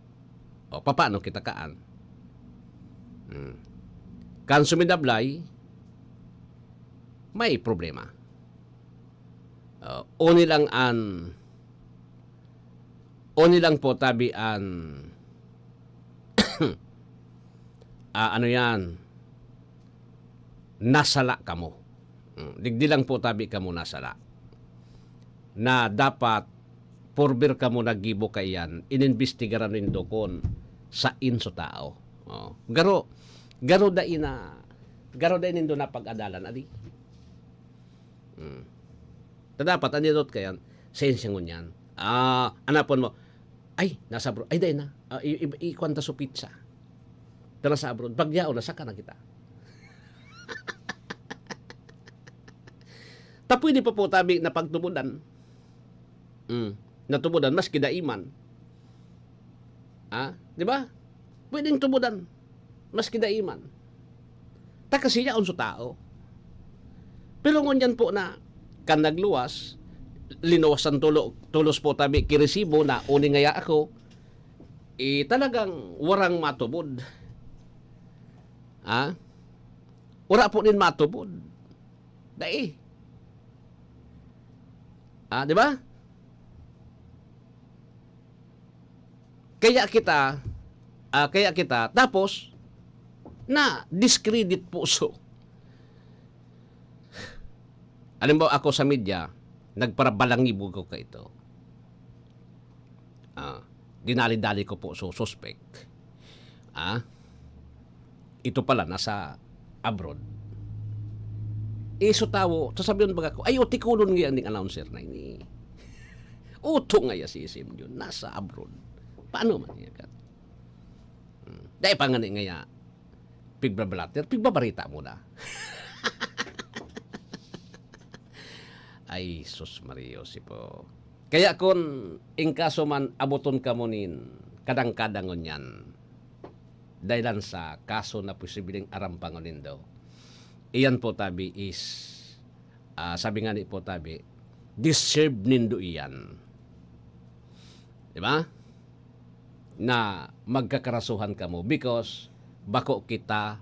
O, papaano kita kaan? Hmm. Kan sumidablay, may problema. O, oni lang an, oni lang po tabi an, ah, ano yan? Nasala kamo. Mm, digdi lang po tabi kamo nasala. Na dapat, purber kamo naggibo kaiyan, inimbestigaran nindo kun sain so tao. Oh. Garo, garo dai na, garo dai nindo napag-adalan, adi? Mm. Ta dapat, an nindot kayan, sain siya ngunyan? Ah, anapon mo, "Ay, nasa abroad." "Ay, dai na. Ah, i-, i-, ikuan ta so petsa. Ta nasa abroad. Pagyaon na, saka na kita." Ta pwede pa po tabi na pagtubodan. Mm. Natubodan, maski dai man. Ah, di ba? Pwedeng tubodan, maski dai man. Ta kasi yaon so tao. Pero ngunyan po na, kan nagluwas, linuwasan tulo-, tulos po tabi ki resibo na uni ngaya ako, eh, talagang warang matubod. Ah? Wara po nin matubod. Dai. Ah, di ba? Kaya kita, ah, kaya kita, tapos, na discredit po. So, halimbawa, ako sa media, nagparabalangibog ako kaito. Ah, dinali-dali ko po, so, suspect. Ah, ito pala, nasa abroad. Iso tawo, sasabihan baga ko, "Ay, o, tikulon ngaya ning announcer na ini. Uto ngaya si S M yun, nasa abroad. Paano man niya ka?" Hmm. Dai pa nga ni ngaya, pigbablatter, pigbabarita mo na. Ay, sus, Maria Joseph, oh. Kaya kun in kaso man aboton kamo nin kadangkadangon niyan, dahilan sa kaso na posibleng arampangon nindo, iyan po tabi is, ah, sabi nga ni po tabi, deserve nindo iyan. Di ba? Na magkakarasuhan kamo because bako kita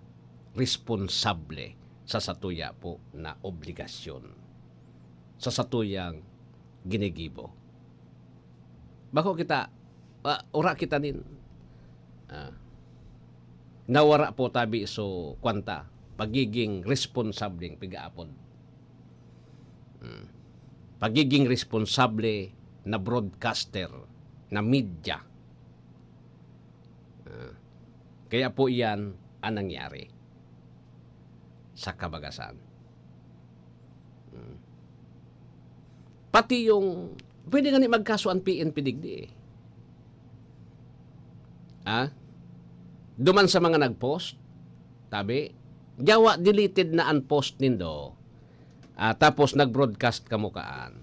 responsable sa satuya po na obligasyon, sa satuyang ginigibo. Bako kita, ah, ura kita nin, ah, nawara po tabi so kwanta, pagiging responsableng pigaapod. Hmm. Pagiging responsable na broadcaster, na media. Ah, kaya po iyan ang nangyari sa kabagasan. Hmm. Pati yung, pwede nga ni magkaso ang P N P digdi eh. Ah? Duman sa mga nag-post, tabi, yawa deleted na ang post nindo, ah, tapos nag-broadcast kamo kaan.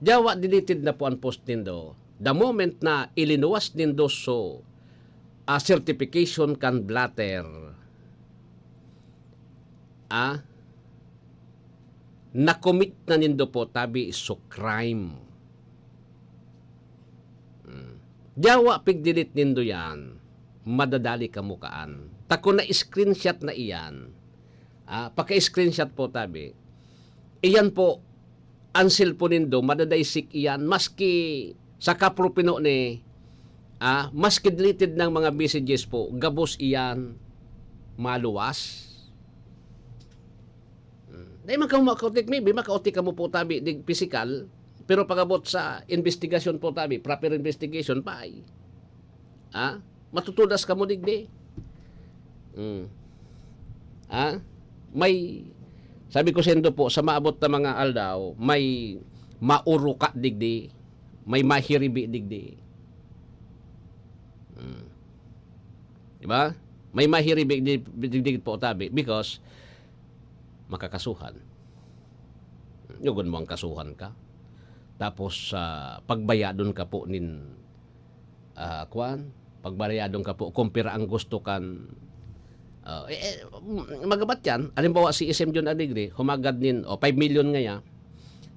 Yawa deleted na po ang post nindo. The moment na ilinuwas nindo so, ah, certification kan blotter, ah, na-commit na nindo po tabi so crime. Hmm. Yawa pig-delete nindo yan, madadali kamo kaan. Ta kun na-screenshot na iyan, ah, paka-screenshot po tabi, iyan po, ang cellphone nindo, madadaysik iyan, maski sa kapropino ni, ah, maski deleted ng mga messages po, gabos iyan maluwas. Hmm. Dai man kamo makaotik, maybe makaotik kamo po tabi dig pisikal, pero pag-abot sa investigasyon po tabi, proper investigation, pa ay. Ah, matutudas kamo digdi. Hmm. Ah, may, sabi ko sendo po, sa maabot na mga aldaw, may mauruka digdi, may mahiribi digdi. Hmm. Di ba? May mahiribi di-, digdi po tabi because makakasuhan. Yugon mo ang kasuhan ka. Tapos, ah, pagbayadon ka po nin, ah, kwan, pagbayadon ka po kung pira ang gusto kan, ah, eh, eh, m-, magabat yan. Halimbawa, si S M John Alegre, humagad nin, o, five million ngaya,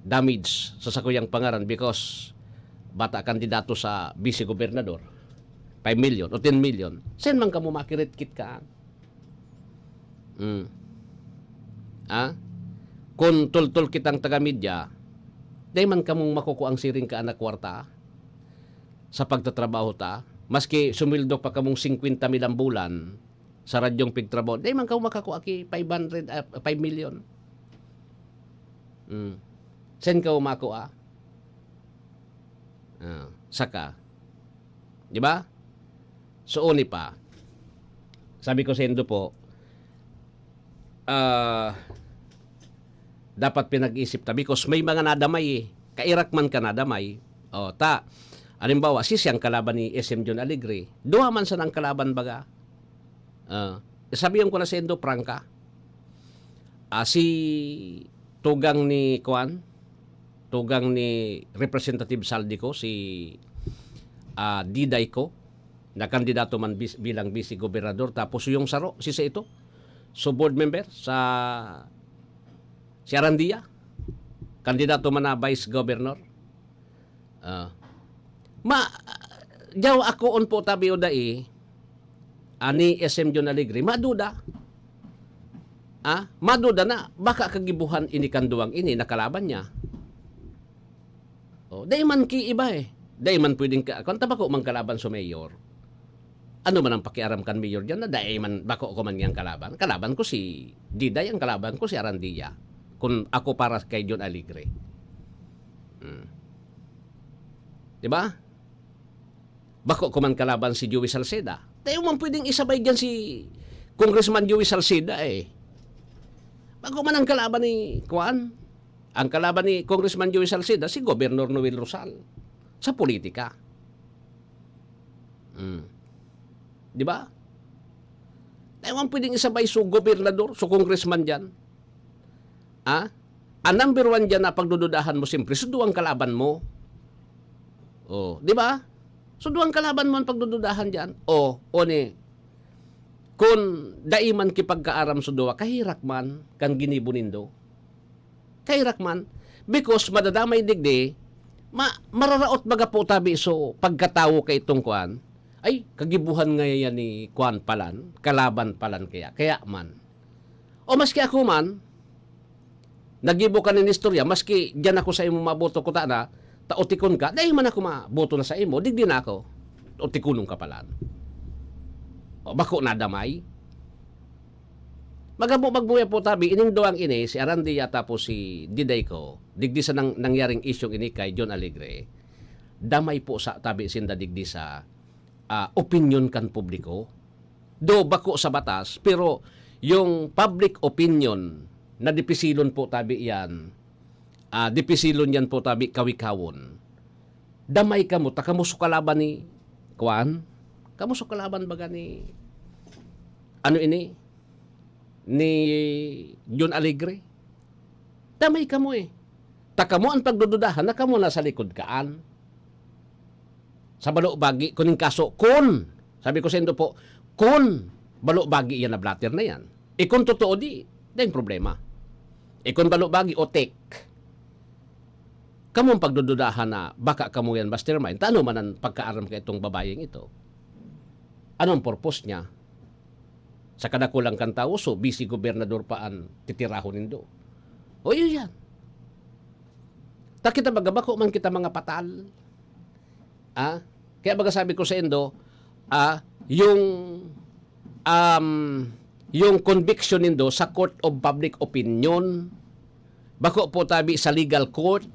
damage sa sakuyang pangaran because bata kandidato sa vice gobernador, five million o ten million. Sen man kamo makiritkit ka? Hmm. Ah? Kun tultol kitang taga-media, dai man kamong makukuang siring ka na kwarta sa pagtatrabaho ta. Maski sumweldo pa kamong singkwenta mil ang bulan sa radyong pigtrabaho, dai man kamo makakua ki five hundred, ah, five million. Hmm. Sen kamo makua? Ah, saka. Di ba? So, uni pa. Sabi ko sa indo po, ah, dapat pinag-isip ta because may mga nadamay eh. Kairak man ka nadamay. O, ta, halimbawa, si siyang kalaban ni S M John Alegre. Duha man sana ang kalaban baga. Ah, sabihan ko na sa indo, prangka. Ah, si tugang ni, kuan, tugang ni Representative Saldico, si, ah, Diday ko, na kandidato man bis-, bilang vice gobernador. Tapos yung saro, si sa ito, so board member sa, si Arandia, kandidato man na vice governor. Ah. Ma, yaw ako on po tabi o dai, ani S M John Alegre, maduda. Ah, maduda na, baka kagibuhan ini kan duwang ini, nakalaban niya. Dai man ki iba eh. Dai man pwedeng ka, kung tabako man kalaban sa mayor. Ano man ang pakiaram kan mayor diyan na dai man bako ko man niyang kalaban? Kalaban ko si Diday, ang kalaban ko si Arandia. Kung ako para kay John Alegre. Hmm. Di ba? Bako ko man kalaban si Joey Salceda. Tayo man pwedeng isabay diyan si Congressman Joey Salceda eh. Bako man ang kalaban ni Kuan. Ang kalaban ni Congressman Joey Salceda, si Governor Noel Rosal. Sa politika. Mm. Di ba? Tayo man pwedeng isabay so gobernador, so congressman diyan. Ah? Ang number one diyan na pagdududahan mo, siyempre, so duwang kalaban mo. Oh, di ba? So duwang kalaban mo ang pagdududahan diyan. Oh, o ni, kun dai man kipagkaaram so duwa, kahirak man kan ginibo nindo. Kahirak man, because madadamay digdi, ma-, mararaot baga po tabi so pagkatawo kay itong kuan. Ay, kagibuhan ngaya yan ni kuan palan, kalaban palan kaya. Kaya man. O maski ako man, nagibo ka nin istorya, maski diyan ako sa imo maboto ko ta na, ta utikon ka, dai man ako maboto na sa imo, digdi na ako. Utikonon ka palan. O bako nadamay. Magabo magbuya po tabi, ining duwang ini, si Arandia tapos si Diday ko, digdi sa nang-, nangyaring isyong ini kay John Alegre, damay po sa tabi sinda digdi sa, ah, opinyon kan publiko. Do bako sa batas, pero yung public opinion na dipisilon po tabi yan, ah, dipisilon yan po tabi kawikawon. Damay kamo, ta kamo so kalaban ni, kuan? Kamo so kalaban baga ni, ano ini? Ni John Alegre? Damay kamo eh. Ta kamo an pagdududahan na kamo nasa likod kaan. Sa balo bagi, kun ning kaso, kun, sabi ko sa indo po, kun balo bagi yan na blatter na yan. E kun totoo di, dahil problema. E kun balo bagi, otek. Kamo ang pagdududahan na baka kamo yan mastermind. Ta ano man ang pagkaaram ka itong babayeng ito? Anong purpose niya? Sa kadakulang kan tawo, so vice gobernador pa an titirahon nindo. O, yun yan. Ta kita baga, bako man kita mga patal. Ah? Kaya baga sabi ko sa indo, ah, yung, um, yung conviction nindo sa court of public opinion, bako po tabi sa legal court,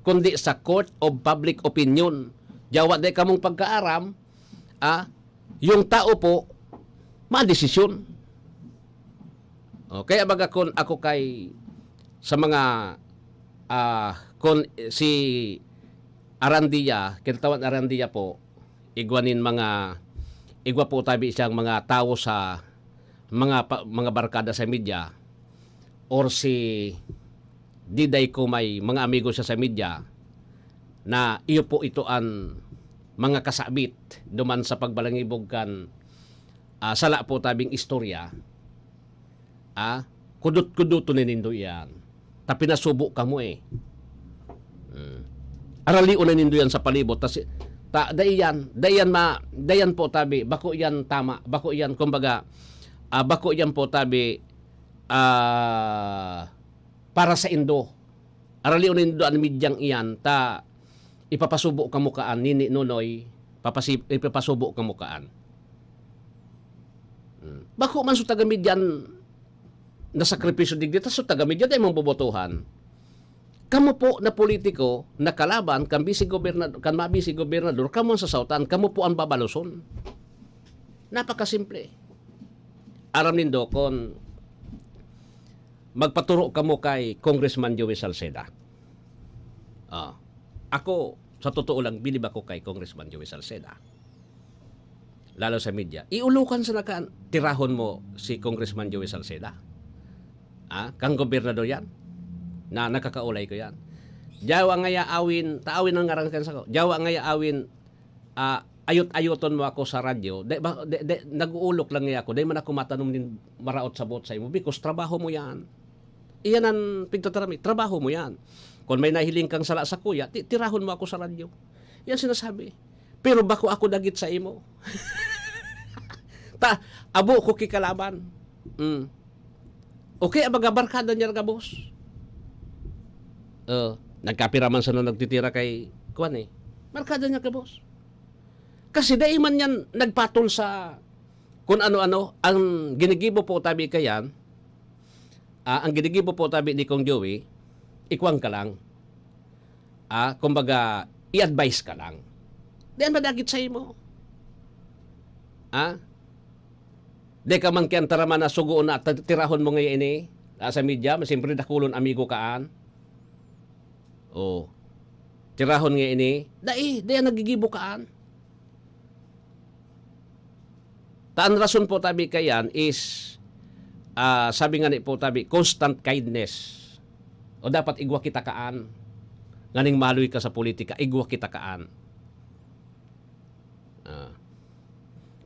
kundi sa court of public opinion. Yawa, di kamong pagkaaram, ah, yung tao po, madesisyon. O, kaya baga kun ako kay sa mga, ah, kun si Arandia, kinatawan Arandia po, igwa nin mga, igwa po tabi siyang mga tawo sa mga pa-, mga barkada sa media or si Diday ko may mga amigo siya sa media na iyo po ito an mga kasabit duman sa pagbalangibog kan, ah, sala po tabing istorya, ah, kudot-kudoton ni nindo iyan. Ta pinasubo kamo eh. Hmm. Aralion na nindo yan sa palibot. Ta, si, ta, dai yan, dai yan ma, dai yan po tabi, bako yan tama, bako yan, kumbaga, ah, bako yan po tabi, ah, para sa indo. Aralion nindo an medyang iyan, ta ipapasubo kamo kaan, Nini Nonoy, papasi-, ipapasubo kamo kaan. Hmm. Bako man so taga-media an nasakripisyo digdi, ta so taga-media dai man bobotohan. Kamo po na politiko, na kalaban kan bisi gobernador, kan mabisi gobernador, kamo an sasautan, kamo po an babaloson. Napakasimple. Aram nindo kon magpaturo kamo kay Congressman Joey Salceda. Ah, ako, sa totoo lang, bilib ako kay Congressman Joey Salceda. Lalo sa media. Iulokan sa nakan, tirahon mo si Congressman Joey Salceda. Ah, kang gobernador yan. Na nakakaulay ko yan. Yawa ngaya awin, ta awin ang ngaran kan sako. Yawa ngaya awin, ah, ayot-ayoton mo ako sa radyo. Di, ba, di, di, nag-uulok lang ngaya ako. Di man ako matanom nin maraot sa buot sa imo. Because trabaho mo yan. Iyan ang pigtatarami. Trabaho mo yan. Kung may nahiling kang sala sa kuya, ti-, tirahon mo ako sa radyo. Yan sinasabi. Pero bako ako dagit sa imo. Ta, abo ko kikalaban. Mm. Okay, ang mga barkada niya gabos. Oh, nagkapira man sana nagtitira kay kuwan eh. Barkada niya gabos. Kasi dai man yan nagpatol sa kun ano-ano. Ang ginigibo po tabi kayan, ah, ang ginigibo po tabi ni Kong Joey, ikwang ka lang. Ah, kumbaga, i-advise ka lang. Di yan madagit sa imo. Ah? Di ka man kiyan taraman na sugoon na ta-, tirahon mo ngayon ini. Ah, sa media, siyempre dakulon amigo kaan. Oh. Tirahon nga ini. Dai, dai ang nagigibo kaan. Ta an rason po tabi kayan is, ah, sabi nga ni po tabi, constant kindness. O dapat igwa kita kaan. Nganing maluy ka sa politika, igwa kita kaan. Ah.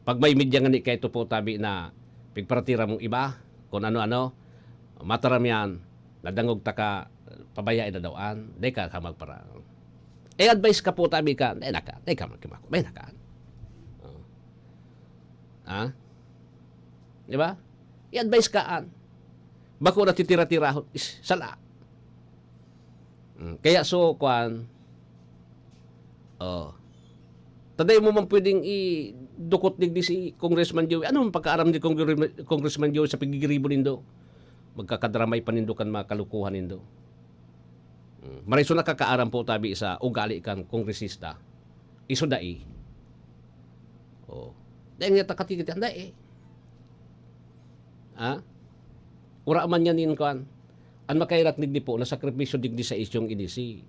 Pag may media nga ni kaito po tabi na pigparatira mong iba, kung ano-ano, mataram yan, nadangog ta ka, pabayai na daw an, di ka, ka magpara-, eh, advice ka po tabi ka, di na ka, di ka magkimako, may na ka. Oh. Ha? Di ba? I-advise ka an. Bako na titira-tirahon, is, sala. Mm, kaya so, kwan, oh, taday mo man pwedeng idukot digdi si Congressman Joey. Ano man pagkaaram ni Congre-, Congressman Joey sa pigigiribo nindo? Magkakadramay pa nindo kan mga kalukuhan nindo. Mm, maray so nakakaaram po tabi sa ugali kan kongresista. Iso dai. Oh. Dai nga takatikitan, dai. Ha? Ura man yan nin kwan. An makaherak digdi po na sakripisyo digdi sa isyong ini si,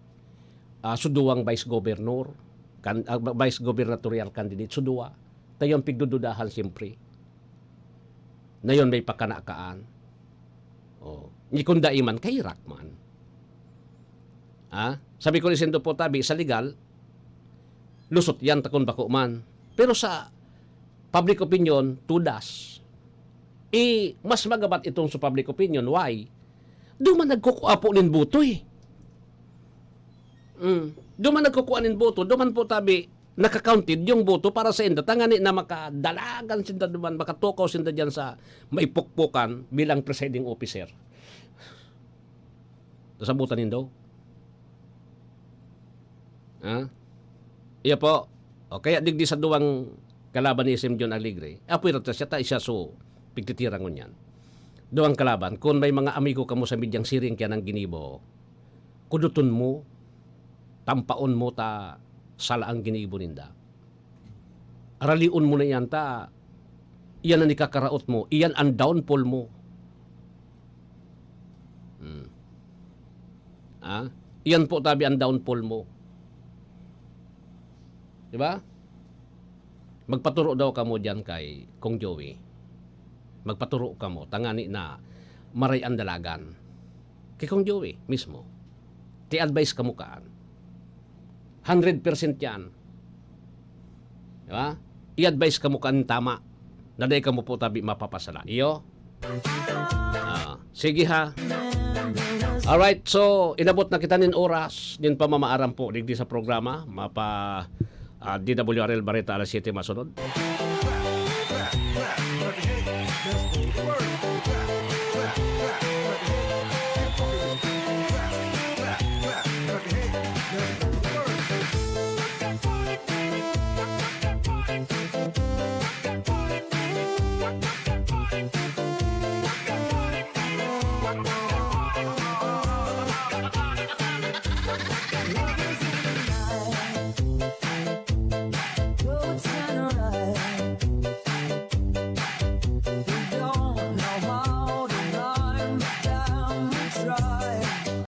ah, suduwang vice governor, kan, ah, vice gubernatorial candidate, suduwa. Tayo ang pigdududahan, siyempre. Na yun may pakanakaan. Oh. Ni kung dai man, kaherak man. Ha? Sabi ko ni Sendo po tabi, sa legal, lusot yan, takon bako man. Pero sa public opinion, tudas. I, mas magabat itong sa public opinion. Why? Duman nagkukua po nin boto eh. Mm. Duman nagkukua nin boto. Duman po tabi, naka-counted yung boto para sa inda. Tangani na makadalagan sinda duman, makatukaw sinda dyan sa maipukpukan bilang presiding officer. Nasabutan nindo? Ha? Iya po. O kaya digdi sa duwang kalaban ni S M John Alegre, apoy rata siya, ta siya so, pigtitira ngunyan. Duwang kalaban, kun may mga amigo kamo sa medyang siring kaya nang ginibo, kuduton mo, tampaon mo ta sala ang ginibo ninda. Aralion mo na iyan ta, iyan an ikakaraot mo, iyan an downfall mo. Hmm. Ah, iyan po tabi an downfall mo. Di ba? Magpaturo daw kamo diyan kay Kong Joey. Magpaturo kamo, tangani na maray an dalagan. Kay Kong Joey mismo. Ti-advise kamo kaan. Hundred percent yan. Di ba? I-advise kamo kaan tama. Na dai kamo po tabi mapapasala. Iyo? Ah, sige ha. Alright, so inabot na kita nin oras, nin pamamaaram po digdi sa programa. Mapa, ah, D W R L Bareta alas siyete masunod.